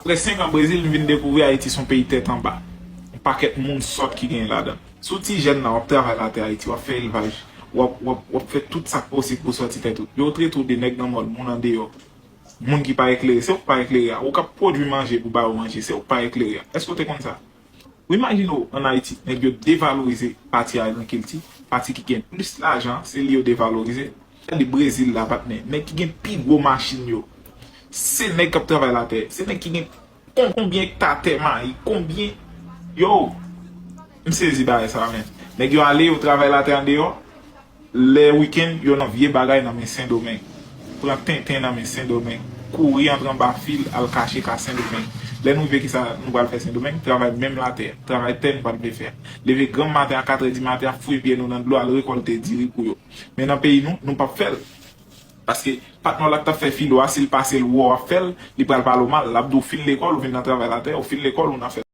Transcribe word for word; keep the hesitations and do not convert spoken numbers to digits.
Apre senk an Brezil, m vin dekouvri Ayiti se yon peyi tèt anba. Yon pakèt moun sòt ki genyen ladan. Si w ti jèn la, w ap travay latè Ayiti, w ap fè elvaj, w ap, w ap, w ap fè tout sa k posib pou sòti tèt ou. Yo trete w de nèg nan mòn, moun andeyò. Moun ki pa eklere, se ou k pa eklere a. Ou k ap pwodui manje pou ba yo manje, se ou k pa eklere a. Èske w te konn sa? Ou imajine w ann Ayiti, nèg yo devalorize pati agrikilti, pati ki gen plis lajan, se li yo devalorize. Gade Brezil la, patnè, nèg ki gen pi gwo machin yo, se nèg k ap travay latè, se nèg ki gen kon, konbyen ekta tè mayi, konbyen, yo, m sezi bagay sa, men. Nèg yo ale, yo travay latè andeyò, lè wikenn, yo nan vye bagay nan men Sendomeng. Pran tenten nan men Sendomeng. Kouri antre anba fil, al kache ka Sendomeng. Lè nou rive, kisa nou pral fè Sendomeng? Travay menm latè, travay tè nou pral vle fè. Leve granm maten a, katrè di maten, ap fouye pye nou nan dlo, al rekòlte diri pou yo. Men nan peyi nou, nou p ap fè l. Paske patnè w la k t ap fè filo a, si l pase l wè w ap fè l, li pral pale w mal, l ap di w fin lekòl, ou vin nan travay latè, ou fin lekòl, ou nan fè